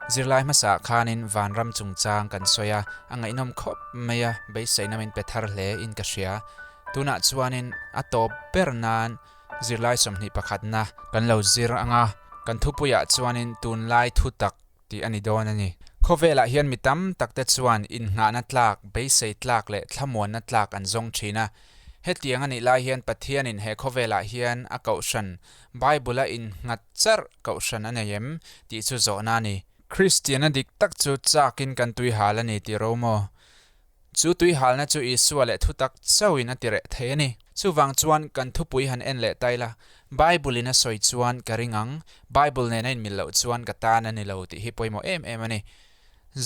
Zirlai hmasa ah khanin vanram chungchang kan sawi a, a ngaihnawm khawp mai a, beiseina min pe thar hle in ka hria. Tunah chuanin a tawp ber nan zirlai 21 na kan lo zir ang a, kan thupuiah chuanin tunlai thutak tih a ni dawn a ni. Khawvelah hian mi tam tak te chuan innghahna tlak, beisei tlak leh thlamuanna tlak an zawng thin a. Hetiang a nih lai hian Pathianin he khawvelah hian a kohhran, Bible-a innghat charh kohhran a nei em tih chu zawhna a ni. Kristianna dik tak chu chakin kan tuihal a ni tih ro maw? Chu tuihalna chu Isua leh thutak chauhin a ti reh thei a ni. Chuvang chuan kan thupui han en leh ta ila, Bible-in a sawi chuan ka ring ang, Bible nen a inmil loh chuan ka tan a ni lo tih hi pawimawh em em a ni.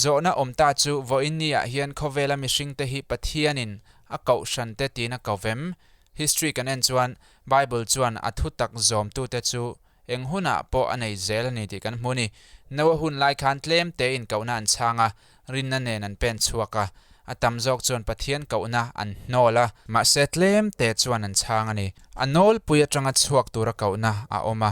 Zawhna awm ta chu vawiin niah hian khawvela mihringte hi Pathianin a kohhrante tiin a ko vem? History kan en chuan Bible chuan a thutak zawmtute chu Eng hunah pawh a nei zel a ni tih kan hmu a ni. Noa hun lai khan tlem tein kohna an chhang a, rinna nen an pen chhuak a. A tam zawk chuan Pathian kohna an hnawl a. Mahse tlem te chuan an chhang a ni. A nawlpui atanga chhuak tura kohna a awm a,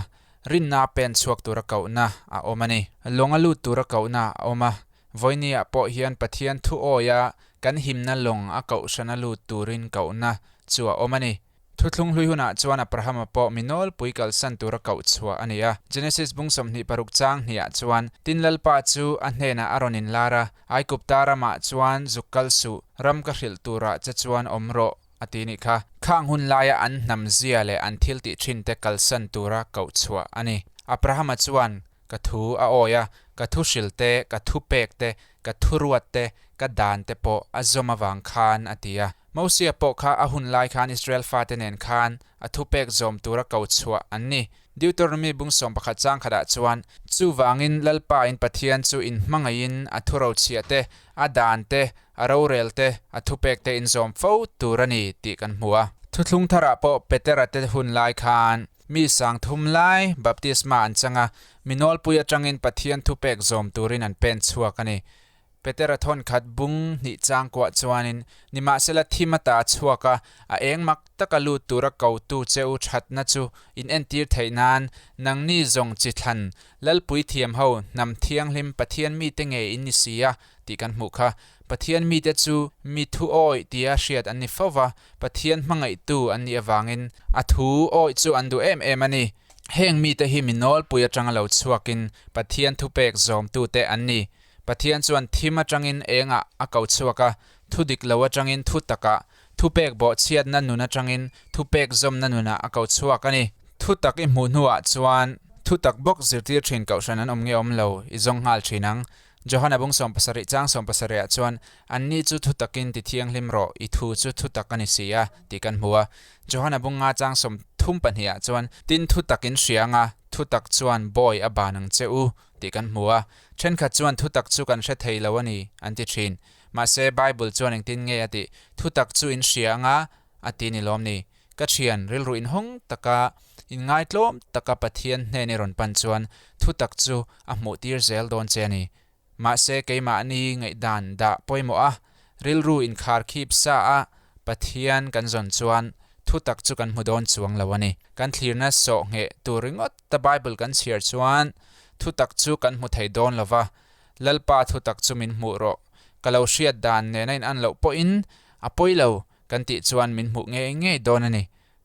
rinna pen chhuak tura kohna a awm a ni. Lawng a lut tura kohna a awm a. Vawinia pawh hian Pathian thu awia kan himna lawng a kohhrana lut turin kohna chu a awm a ni. Thuthlung hlui hunah chuan Abrahama pawh mi nawlpui kalsan tura koh chhuah a ni a. Genesis bung 26 chang hniah chuan, Tin Lalpa chu a hnenah a rawn inlar a, Aigupta ramah chuan zuk kal suh, ram ka hrilh turah che chuan awm rawh, a ti nih kha. Khang hun laia an hnam zia leh an thiltih thinte kalsan tura koh chhuah a ni. Abrahama chuan, Ka thu a awi a, ka thu hril te, ka thu pek te, ka thuruat te, ka dan te pawh a zawm avang khan, a ti a. Mosia pawh kha a hun lai khan Israel fate nen khan a thupek zawm tura ko chhuah an ni. Deuteronomy bung 11 chang khatah chuan, Chuvangin Lalpa in Pathian chu in hmangaihin a thurochhiah te, a dan te, a rorel te, a thupek te in zawm fo tur a ni tih kan hmu a. Thuthlung tharah pawh Petera te hun lai khan mi 3000 lai baptisma an chang a, mi nawlpui atangin Pathian thupek zawm turin an pen chhuak a ni. Petera thawn khat bung hnih chang kuah chuanin, Nimahsela thim a ta chhuak a, a eng mak taka lut tura kotu che u thatna chu in entir theih nan, nangni zawng chi thlan, Lalpui thiam ho, hnam thianghlim Pathian mite nge in ni si a, tih kan hmuh kha. Pathian mite chu mi thu awih tia hriat an ni fo va, Pathian hmangaihtu an nih avangin a thu awih chu an duh em em a ni. Heng mite hi mi nawlpui atanga lo chhuakin Pathian thupek zawmtute an ni. Pathian chuan thim atangin engah a ko chhuak a, thu dik lo atangin thu takah, thupek bawhchhiatna nun atangin thupek zawmna nunah a ko chhuak a ni. Thu tak i hmuh hnuah chuan thu tak bawk zirtir thin kohhran an awm nge awm lo i zawng nghal thin ang. Johana bung 70 chang 70 ah chuan, Anni chu thu takin ti thianghlim rawh, i thu chu thu tak a ni si a, tih kan hmu a. Johana bung nga chang 32 ah chuan, Tin thu takin hria anga, thu tak chuan bawi a ban ang che u, tih kan hmu a. Thenkhat chuan thutak chu kan hre thei lo a ni, an ti thin. Mahse, Bible chuan engtin nge a tih? Thutak chu in hria anga a ti ni lawm ni? Ka thian, rilru inhawng taka, inngaitlawm taka Pathian hnen i rawn pan chuan thutak chu a hmuh tir zel dawn che a ni. Mahse, keimahni ngaihdan dah pawimawh a, rilru inkhar khip sa a Pathian kan zawn chuan thutak chu kan hmu dawn chuang lo a ni. Kan thlirna sawh ngheh tur ringawt ta Bible kan chhiar chuan thutak chu kan hmu thei dawn lo va, Lalpa thutak chu min hmuh rawh, ka lo hriat dan nena in an loh pawhin a pawi lo kan tih chuan min hmuh ngei ngei dawn a ni.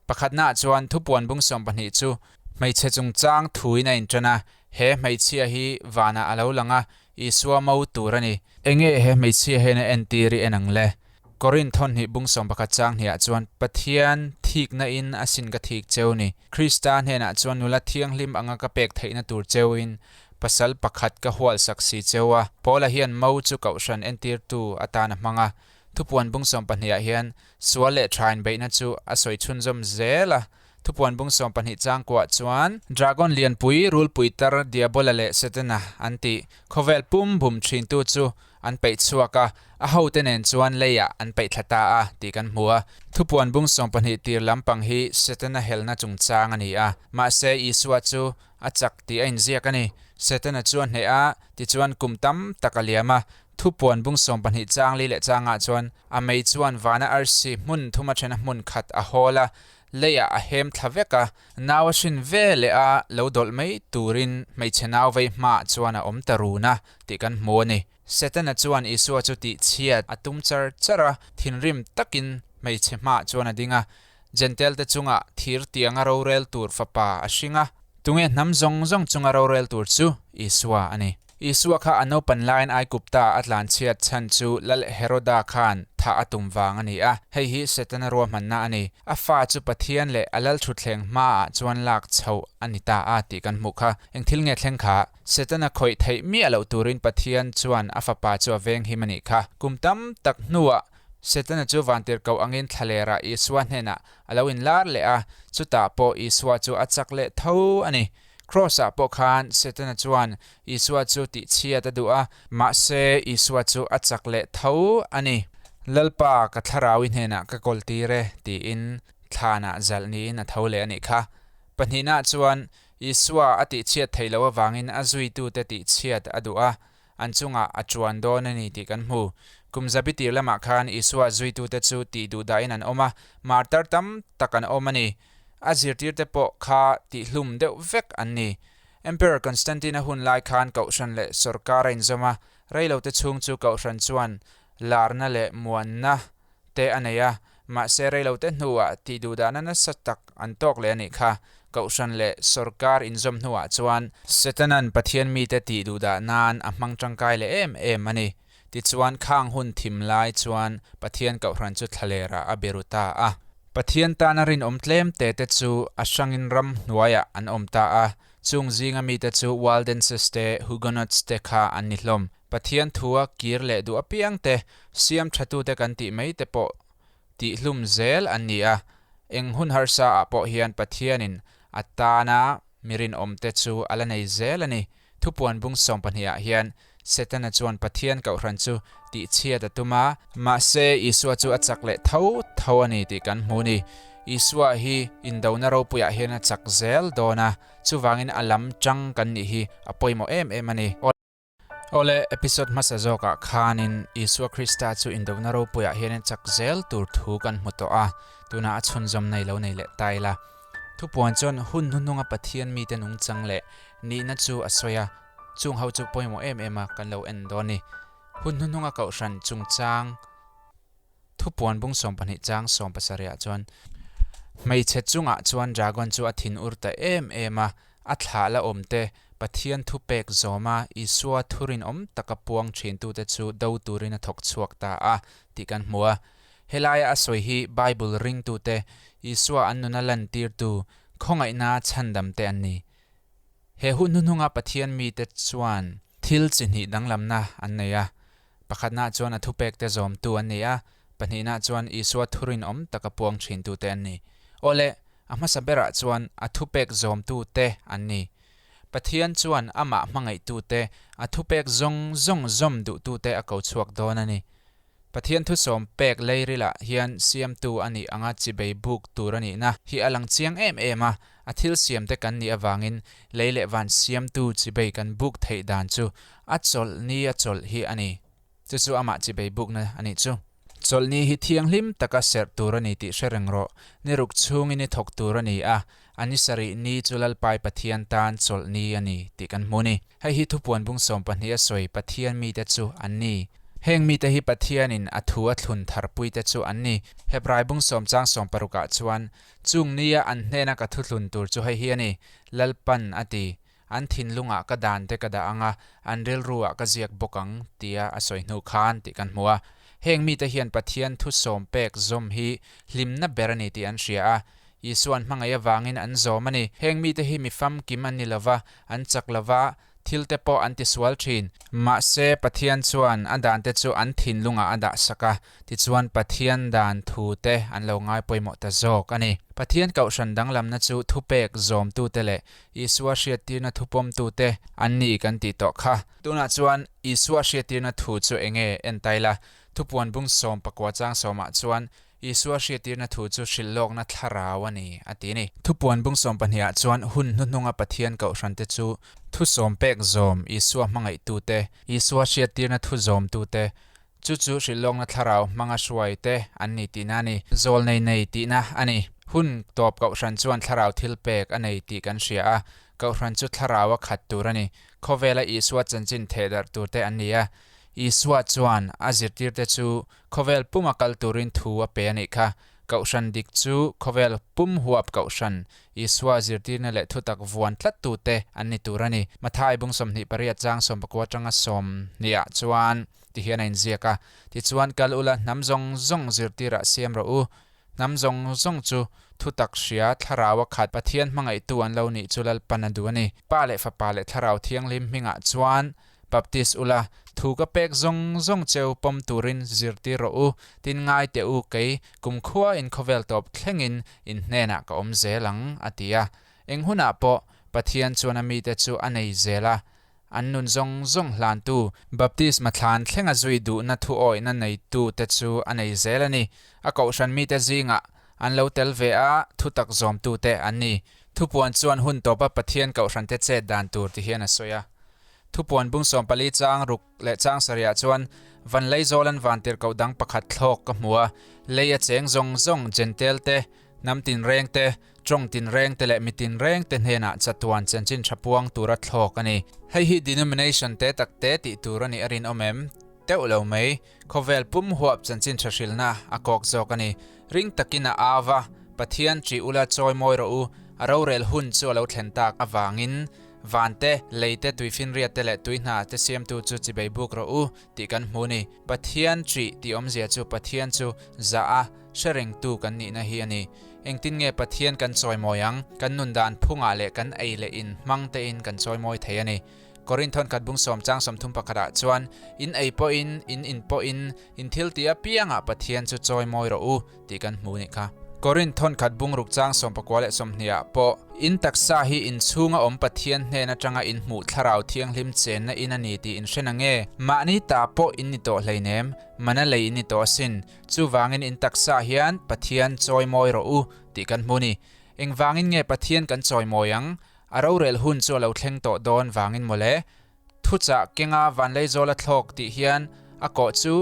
Pakhatnaah chuan thupuan bung 12 chu hmeichhe chungchang thuin a inṭan a, he hmeichhia hi vanah a lo lang a, Isua mo tur a ni. Enge he hmeichhia hian a entir i en ang le? Korinth thawnhnih bung 11 chang hniah chuan Pathian thikna in a sin ka thik cheu ni. Krista hnenah chuan nula thianghlim anga ka pek theihna tur cheuin pasal pakhat ka hualsak si cheu a. Paula hian mo chu kohhran entirtu atan a hmang a. Thupuan bung 12 ah hian sual leh tha inbeihna chu a sawi chhunzawm zel a. Thupuan bung 12 chang kuah chuan Dragon lianpui, rulpui tar, Diabola leh Setana an tih khawvel pum bum thintu chu an peih chhuak a, a hote nen chuan leiah an peih thla ta a tih kan hmu a. Thupuan bung 20 tir lampang hi Setana helna chungchang a ni a, mahse Isua chu a chak tih a inziak a ni. Setana chu a hneh a, tichuan kum tam tak a liam a. Thupuan bung 20 chang li leh changah chuan a mei chuan vana arsi hmun thum a then a hmun khat a hawl a. Leiah a hem thla vek a, nau a hrin ve leh a, lo dawlh mai turin hmeichhe nau vei hmaah chuan a awm ta run a tih kan hmu a ni. Setana chuan Isua chu tihchhiat a tum char char a, thinrim takin hmeichhe hmaah chuan a ding a, Jentail-te chunga thir tianga rorel tur fapa a hring a, tunge hnam zawng zawng chunga rorel tur chu Isua a ni. Isua kha a naupan laiin Aigupta a tlanchhiat chhan chu Lal Heroda khan thah a tum vang a ni a, hei hi Setana ruahmanna a ni. A fa chu Pathian leh a Lal thutthleng hmaah chuan lak chhoh a ni ta a tih kan hmuh kha. Eng thil nge thleng kha? Setana khawih theih miah loh turin Pathian chuan a fapa chu a venghim a nih kha. Kum tam tak hnuah Setana chu vantirhkoh angin thlalerah Isua hnenah a lo inlar leh a, chutah pawh Isua chu a chak leh tho a ni. Kraws-ah pawh khan Setana chuan Isua chu tihchhiat a duh a, mahse Isua chu a chak leh tho a ni. Lalpa, ka thlarau i hnenah ka kawl tir e, tiin thlanah zalh niin a tho leh a nih kha. Pahnihnaah chuan Isua a tihchhiat theih loh avangin a zuitute tihchhiat a duh a, an chungah a chuan dawn a ni tih kan hmu. Kum zabi tir lamah khan Isua zuitute chu tih duh dahin an awm a, martar tam tak an awm a ni. A zirtirte pawh kha tihhlum deuh vek an ni. Emperor Constantine-a hun lai khan Kohhran leh sawrkar a inzawm a, reilote chhung chu Kohhran chuan larna leh muanna te a nei a, mahse reilote hnuah tih duhdahna nasa tak an tawk leh a nih kha. Kohhran leh sawrkar inzawm hnuah chuan Setana'n Pathian mite tih duhdah nan a hmang tangkai leh em em a ni. Tichuan khang hun thim lai chuan Pathian Kohhran chu thlalerah a biru ta a. Pathian tana rinawm tlem te te chu a hrangin ram hnuaiah an awm ta a, chung zinga mite chu Waldenses te, Huguenots te kha an ni hlawm. Pathian thua kir leh duh apiang te, siam thatute kan tih mai te pawh tihhlum zel an ni a, eng hun harsa ah pawh hian Pathianin a tana mi rinawm te chu a la nei zel a ni. Thupuan bung 12 ah hian Setana chuan Pathian Kohhran chu tihchhiat a tum a, mahse Isua chu a chak leh tho tho a ni tih kan hmu ni. Isua hi indona ropuiah hian a chak zel dawn a, chuvangin a lam tang kan nih hi a pawimawh em em a ni. Awle, episode hmasa zawkah khanin Isua Krista chu indona ropuiah hian a chak zel tur thu kan hmu tawh a, tunah a chhunzawm nei lo nei leh ta ila. Thupuan chuan hun hnuhnunga Pathian mite nungchang leh nihna chu a sawi a, chung ho chu pawimawh em em a kan lo en dawn ni. Hun hnuhnunga Kohhran chungchang Thupuan bung 12 chang 70 ah chuan hmeichhe chungah chuan dragon chu a thin ur ta em em a, a thlah la awm te, Pathian thupek zawma Isua thurinawm taka puang thintute chu do turin a thawk chhuak ta a tih kan hmu a. Helaia a sawi hi Bible ringtute, Isua an nuna lantirtu, khawngaihna chhandamte an ni. He hun hnuhnunga Pathian mite chuan thil chi hnih danglamna an nei a. Pakhatnaah chuan a thupekte zawmtu an ni a, pahnihnaah chuan Isua thurinawm taka puang thintute an ni. Awle, a hmasa berah chuan a thupek zawmtute an ni. Pathian chuan amah hmangaihtute, a thupek zawng zawng zawm duhtute a ko chhuak dawn a ni. Pathian thusawm pek leirilah hian siamtu a nih anga chibei buk tur a nihna hi a lang chiang em em a, a thil siamte kan nih avangin lei leh van siamtu chibei kan buk theih dan chu a chawlh ni a chawlh hi a ni. Chu chu amah chibei bukna a nih chu. Chawlh ni hi thianghlim taka serh tur a ni tih hre reng rawh. Ni ruk chhungin i thawk tur a ni a, a ni sarih ni chu Lalpai Pathian tan chawlh ni a ni tih kan hmu a ni. Hei hi thupuan bung 12 a sawi Pathian mite chu an ni. Heng mite hi Pathianin a thu a thlun tharpuite chu an ni. Hebrai bung sawm chang 16 ah chuan, Chung nia an hnena ka thuthlun tur chu hei hi a ni, Lalpan a ti. An thinlungah ka dan te ka dah ang a, an rilruah ka ziak bawk ang, tia a sawi hnu khan tih kan hmu a. Heng mite hian Pathian thu sawm pek zawm hi hlimna ber a ni tih an hria a. Isua'n hmangaih avangin an zawm a ni. Heng mite hi mi famkim an ni lova, an chak lova, thil te pawh an tisual thin. Mahse, Pathian chuan a dan te chu an thinlungah a dah sak a, tichuan Pathian dan thu te an lo ngai pawimawh ta zawk a ni. Pathian kohhran danglamna chu thupek zawmtute leh Isua hriattirna thupawmtute an ni kan tih tawh kha. Tunah chuan Isua hriattirna thu chu enge entaila? Thupuan bung 19 chang sawmah chuan Isua hriattirna thu chu hrilh lawkna thlarau a ni, a ti a ni. Thupuan bung 12 ah chuan hun hnuhnunga Pathian kohhrante chu thu sawm pek zawm Isua hmangaihtute, Isua hriattirna thu zawmtute, chu chu hrilh lawkna thlarau hmanga hruaite an ni tihna a ni. Zawl nei nei tihna a ni. Hun tawp Kohhran chuan thlarau thilpek a nei tih kan hria a, Kohhran chu thlarau a khat tur a ni. Khawvela Isua chanchin thehdarh turte an ni a. Isua chuan a zirtirte chu khawvel puma kal turin thu a pe a nih kha. Kohhran dik chu khawvel pum huap Kohhran, Isua zirtirna leh thutak vuan tlattute an ni tur a ni. Mathai bung 28 chang 19 atanga 20 ah chuan ti hian a inziak a, Tichuan kal ula hnam zawng zawng zirtirah siam rawh u. Hnam zawng zawng chu thutak hria thlarau a khat Pathian hmangaihtu an lo nih chu Lalpan a duh a ni. Pa leh Fapa leh Thlarau Thianghlim hmingah chuan Baptist ula, thu ka pek zawng zawng cheu pawm turin zirtir rawh u, tin ngai teh u kei kumkhua in khawvel tawp thlengin in hnenah ka awm zel ang, a ti a. Eng hunah pawh Pathian chuan a mite chu a nei zel a, An nun zawng zawng hlantu, baptisma thlan thlenga zui duhna thuawihna neitute chu a nei zel a ni. A kohhran mite zingah an lo tel ve a, thutak zawmtute an ni. Thupuan chuan hun tawpa Pathian kohhrante chet dan tur ti hian a sawi a. Thupuan bung 14 chang ruk leh chang sarihah chuan, Van lei zawlan vantirhkoh dang pakhat thlawk ka hmu a, lei a cheng zawng zawng Jentail-te, hnam tinrengte, Tawng tinrengte leh mi tinrengte hnenah chatuan chanchin tha puang tura thlawk a ni. Hei hi denomination te tak te tih tur a nih a rinawm em? Teuh lo mai. Khawvel pum huap chanchin tha hrilhna a kawk zawk a ni. Ring takin a au va, Pathian ṭih ula chawi mawi rawh u, a rorel hun chu a lo thlen tak avangin van te, lei te, tuifinriat te leh tuihna te siamtu chu chibei buk rawh u tih kan hmu ni. Pathian ṭih tih awmzia chu Pathian chu zah a, hre rengtu kan nihna hi a ni. Engtin nge Pathian kan chawimawi ang? Kan nun dan phungah leh kan ei leh in hmang tein kan chawimawi thei a ni. Korinth thawnkhat bung sawm chang 30 pakhatah chuan, In ei pawhin, in in pawhin, in thil tih apiangah Pathian chu chawimawi rawh u, tih kan hmu nih kha. Korinth thawnkhat bung ruk chang 19 leh 20 ah pawh, In taksa hi in chhunga awm Pathian hnen atanga in hmuh thlarau thianghlim chenna in a ni tih in hre na nge? Mahni ta pawh in ni tawh hleinem, mana lei in ni tawh asin. Chuvangin in taksa hian Pathian chawimawi rawh u tih kan hmu ni. Engvangin nge Pathian kan chawimawi ang? A rorel hun chu a lo thleng tawh dawn vangin mawle. Thuchah kenga Vanleizawla thlawk tih hian a kawh chu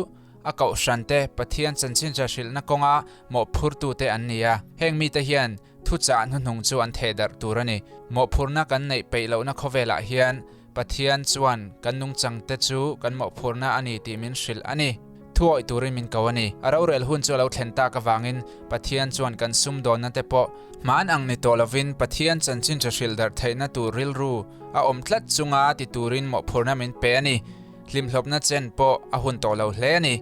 a kohhrante Pathian chanchinṭha hrilhna kawnga mawhphurtute an ni a. Heng mite hian thuchah hnuhnung chu an thehdarh tur a ni. Mawhphurna kan neih peih lohna khawvelah hian Pathian chuan kan nungchangte chu kan mawhphurna a ni tih min hrilh a ni. Thuawih turin min ko a ni. A rorel hun chu a lo thlen tak avangin Pathian chuan kan sumdawnna te pawh hman ang ni tawh lovin Pathian chanchin tha hrilh darh theihna tur rilru a awm tlat chunga ti turin mawhphurna min pe a ni. Hlimhlawpna chen pawh a hun tawh lo hle a ni.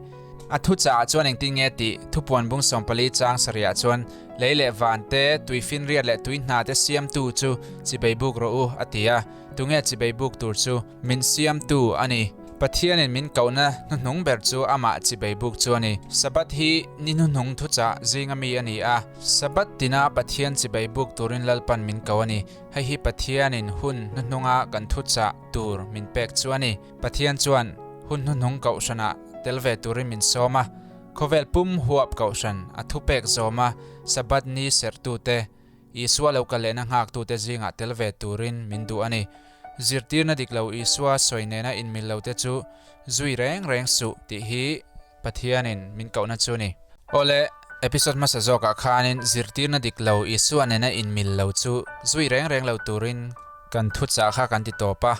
A thuchah chuan engtin nge tih thupuan bung 14 chang sarihah chuan lei leh van te, tuifinriat leh tui hna te siamtu chu chibei buk rawh u a ti a. Tunge chibei buk tur chu min siamtu a ni. Pathianin min kohna hnuhnung ber chu amah chibei buk chu a ni. Sabbath hi ni hnuhnung thuchah zinga mi a ni a. Sabbath tina Pathian chibei buk turin Lalpan min ko a ni. Hei hi Pathianin hun hnuhnunga kan thuchah tur min pek chu a ni. Pathian chuan hun hnuhnung kohhranah tel ve turin min sawm a. Khawvel pum huap kohhran a thupek zawma Sabbath ni serhtute Isua lo kal lehna nghaktute zingah tel ve turin min duh a ni. Zirtirna dik lo Isua sawi nena inmil lote chu zui reng reng suh tih hi Pathianin min kohna chu a ni. Awle, episode hmasa zawkah khanin zirtirna dik lo Isua nena inmil lo chu zui reng reng lo turin kan thuchah kha kan ti tawp a.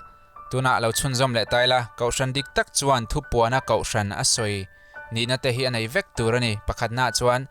Tunah lo chhunzawm leh ta ila, Kohhran dik tak chuan thupuana Kohhran a sawi nihna te hi a nei vek tur a ni. Pakhatnaah chuan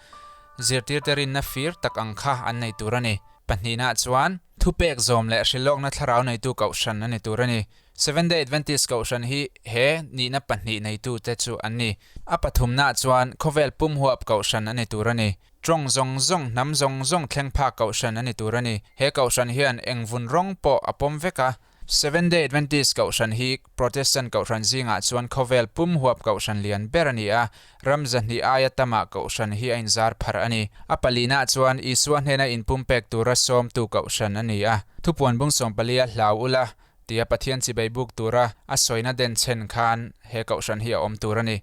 Zirtirte rinna fir tak ang kha an nei tur a ni. Pahnihnaah chuan, thupek zawm leh hrilhlawkna thlarau neitu kohhran a ni tur a ni. Seventh-day Adventist kohhran hi he nihna pahnih neitute chu an ni. A pathumnaah chuan, khawvel pum huap kohhran a ni tur a ni. Tawng zawng zawng, hnam zawng zawng thleng phak kohhran a ni tur a ni. He kohhran hian eng vun rawng pawh a pawm vek a. Seventh-day Adventist Kohhran hi Protestant Kohhran zingah chuan khawvel pum huap Kohhran lian ber a ni a, ram zahnih aia tamah Kohhran hi a inzar pharh a ni. A palinaah chuan Isua hnena inpumpek tura sawmtu Kohhran a ni a. Thupuan bung 14 a hlau ula tia Pathian chibei buk tura a sawina den chhen khan he Kohhran hi a awm tur a ni.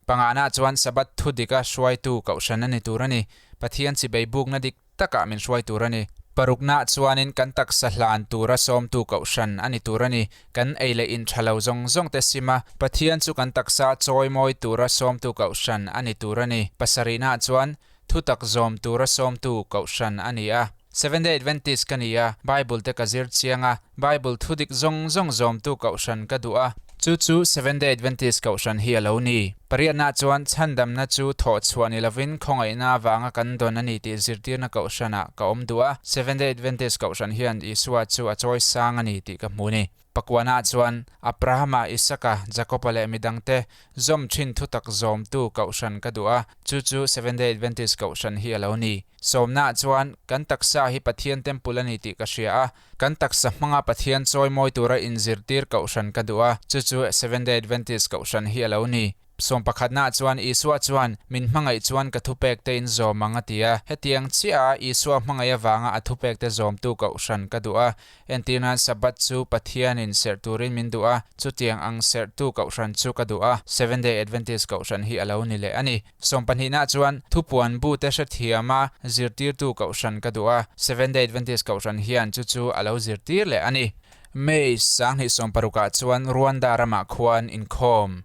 Pangana chuan Sabbath thu dika hruaitu Kohhran a ni tur a ni. Pathian chibei bukna dik takah min hruai tur a ni. Paruknaah chuanin kan taksa hlan tura sawmtu kohhran a ni tur a ni. Kan ei leh in tha lo zawng zawng te sim a, Pathian chu kan taksa chawimawi tura sawmtu kohhran a ni tur a ni. Pasarihnaah chuan Thutak zawm tura sawmtu Kohhran a ni a. Seventh-day Adventist ka ni a, Bible te ka zir chiang a, Bible thudik zawng zawng zawmtu Kohhran ka duh a. Chu chu Seventh-day Adventist Kohhran hi a lo ni. Pariatna chuan chhandamna chu thawh chhuah ni lovin khawngaihna avanga kan dawn a ni tih zirtirna Kohhranah ka awm duh a. Seventh-day Adventist Kohhran hian Isua chu a chawi sang a ni tih ka hmu ni. Pakuana chuan Abrahama, Isaka, Jakoba leh midangte zawm thin thutak zawmtu Kohhran ka duh a, chu chu Seventh-day Adventist Kohhran hi a lo ni. Sawmna chuan kan taksa hi Pathian temple a ni tih ka hria a, kan taksa hmanga Pathian chawi mawi tura inzirtir Kohhran ka duh a, chu chu Seventh-day Adventist Kohhran hi a lo ni. Sawm pakhatnaah chuan Isua chuan, Min hmangaih chuan ka thupekte in zawm ang a ti a. Hetiang chiaha Isua hmangaih avanga a thupekte zawmtu kohhran ka duh a. Entir nan Sabbath chu Pathianin serh turin min duh a, chutiang ang serhtu kohhran chu ka duh a. Seventh-day Adventist kohhran hi a lo ni leh a ni. Sawm pahnihnaah chuan thupuan bute hrethiama zirtirtu kohhran ka duh a. Seventh-day Adventist kohhran hian chu chu a lo zirtir leh a ni. May 2016 ah chuan Rwanda ramah khuan inkhawm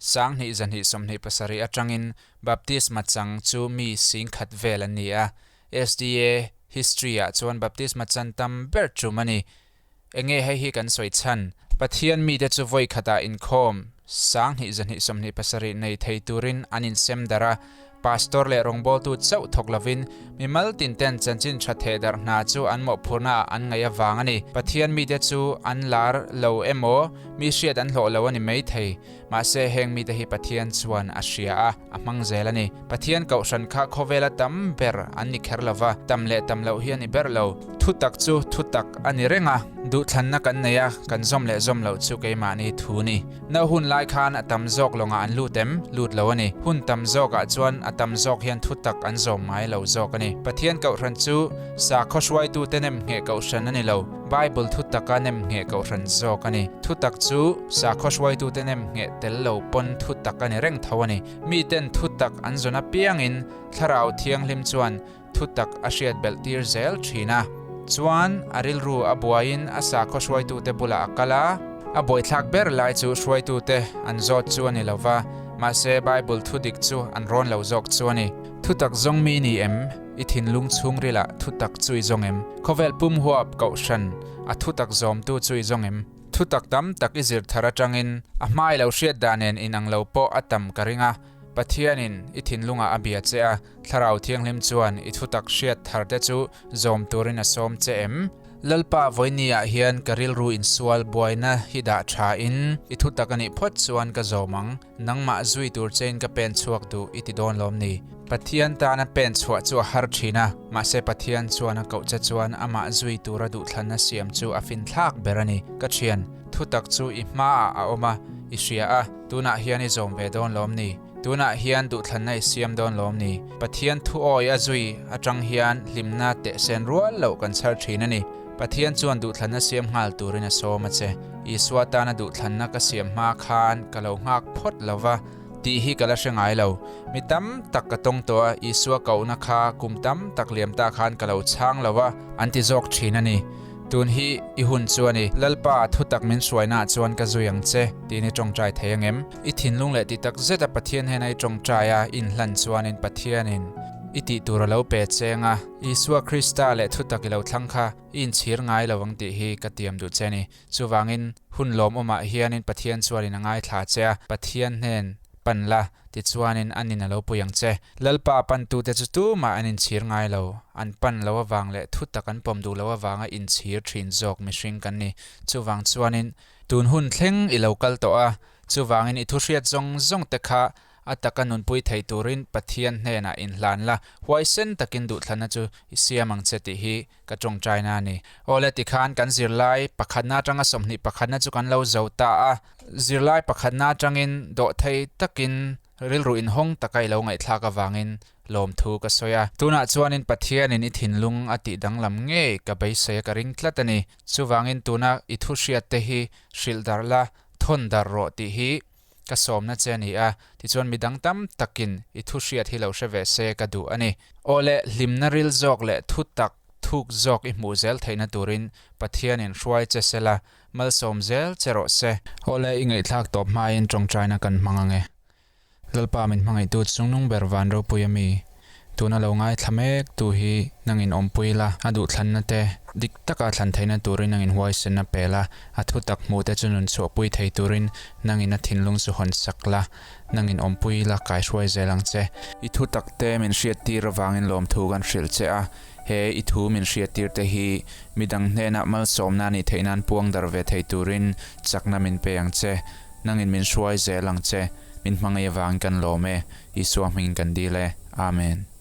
2227 atangin Baptisma chang chu mi singkhat vel an ni a. SDA history-ah chuan Baptisma chan tam ber tum a ni. Enge hei hi kan sawi chhan? Pathian mite chu vawi khatah inkhawm 2227 nei thei turin an insem darh a. Pastor leh rawngbawltu chauh thawk lovin mimal tin ten chanchin tha theh darh hna chu an mawhphurhna ah an ngaih avang a ni. Pathian mite chu an lar lo emaw mi hriat an hlawh lo a ni mai thei. Mahse heng mite hi Pathian chuan a hria a, a hmang zel a ni. Pathian kohhran kha khawvela tam ber an ni kher lova, tam leh tam loh hi a ni ber lo. Thutak chu thutak a ni reng a, duhthlanna kan nei a, kan zawm leh zawm loh chu keimahni thu ni. No hun lai khan a tam zawk lawngah an lut em? Lut lo a ni. Hun tam zawkah chuan a tam zawk hian thutak an zawm ngai lo zawk a ni. Pathian Kohhran chu sakhaw hruaitute nem ngheh kohhran a ni lo, Bible thutaka nem ngheh kohhran zawk a ni. Thutak chu sakhaw hruaitute nem ngheh tel lo pawn thutak a ni reng tho a ni. Miten thutak an zawn apiangin Thlarau Thianghlim chuan thutak a hriat belh tir zel thin a. Chuan a rilru a buaiin a sakhaw hruaitute bulah a kal a. A buaithlak ber lai chu hruaitute an zawt chu a ni lo va, mahse Bible thu dik chu an rawn lo zawk chu a ni. Thutak zawng mi ni em? I thinlung chhungrilah thutak chu i zawng em? Khawvel pum huap kohhran a thutak zawmtu chu i zawng em? Thutak tam tak i zir thar atangin a hmai lo hriat dan nen inang lo pawh a tam ka ring a. Pathianin i thinlungah a bia che a, Thlarau Thianghlim chuan i thutak hriat tharte chu zawm turin a sawm che em? Lalpa vawinia hian ka rilru insual buaina hi dah tha in, i thutak a nih phawt chuan ka zawm ang, nangmah zui tur chein ka pen chhuak duh i ti dawn lawm ni? Pathian tana pen chhuah chu a har thin a, mahse Pathian chuan a koh che chuan amah zui tura duhthlanna siam chu a finthlak ber a ni. Ka thian, thutak chu i hmaah a awm a, i hria a, tunah hian i zawm ve dawn lawm ni? Tunah hian duhthlanna i siam dawn lawm ni? Pathian thu awi a zui atang hian hlimna tehsen rual loh kan chhar thin a ni. Pathian chuan duhthlanna siam nghal turin a sawm a che. Isua tana duhthlanna ka siam hma khan ka lo nghak phawt lo va tih hi ka la hre ngai lo. Mi tam tak ka tawng tawh a, Isua kohna kha kum tam tak liam ta khan ka lo chhang lo va, an ti zawk thin a ni. Tun hi i hun chu a ni. Lalpa, thutak min hruainaah chuan ka zui ang che, tiin i tawngtai thei ang em? I thinlung leh ti tak zeta Pathian hena i tawngtai a, i inhlan chuanin Pathianin i tih tur a lo pe cheng a, Isua Krista leh thutak i lo thlang kha i inchhir ngai lo ang tih hi ka tiam duh che a ni. Chuvangin, hun lawmawmah hianin Pathian chuanin a ngaithla che a, Pathian hnen pan la, tichuanin an in a lo pui ang che. Lalpa pantute chu tumah an inchhir ngai lo, an pan lo avang leh thutak an pawm duh lo avanga inchhir thin zawk mihring kan ni. Chuvang chuanin, tun hun thleng i lo kal tawh a, chuvangin i thuhriat zawng zawng te kha a taka nunpui thei turin Pathian hnenah inhlan la, huaisen takin duhthlanna chu i siam ang che tih hi Ka tawngtaina a ni. Awle tikhan kan zirlai pakhatna atanga 20 pakhatna chu kan lo zo ta a. Zirlai pakhatna atangin dawhthei takin rilru inhawng taka i lo ngaihthlak avangin lawmthu ka sawi a. Tunah chuanin Pathianin i thinlung a tih danglam ngei ka beisei a ka ring tlat a ni. Chuvangin tuna i thu hriat te hi hrilh darh la, thawn darh rawh tih hi Ka sawmna che a ni a, tichuan midang tam takin i thu hriat hi lo hre ve se ka duh a ni. Aw le, hlimna ril zawk leh thu tak thuk zawk i hmuh zel theihna turin Pathianin hruai che se la, malsawm zel che rawh se. Aw le, i ngaihthlak tawp hmain tawngtaina kan hmang ang e. Lalpa min hmangaihtu chungnung ber van ropui a mi. Tuna lo ngaithla mek tu hi nangin awmpui la, a duhthlanna te dik taka thlan theihna turin nangin huaisenna pe la, a thutak hmuh te chu nun chhuahpui thei turin nangin a thinlung chu hawn sak la, nangin awmpui la kaihruai zel ang che. I thutak te min hriattir avangin lawmthu kan hrilh che a, he i thu min hriattir te hi midang hnenah malsawmna a nih theih nan puang dar ve thei turin chakna min pe ang che, nangin min hruai zel ang che, min hmangaih avangin kan lawm e, Isua hmingin kan dil e. Amen.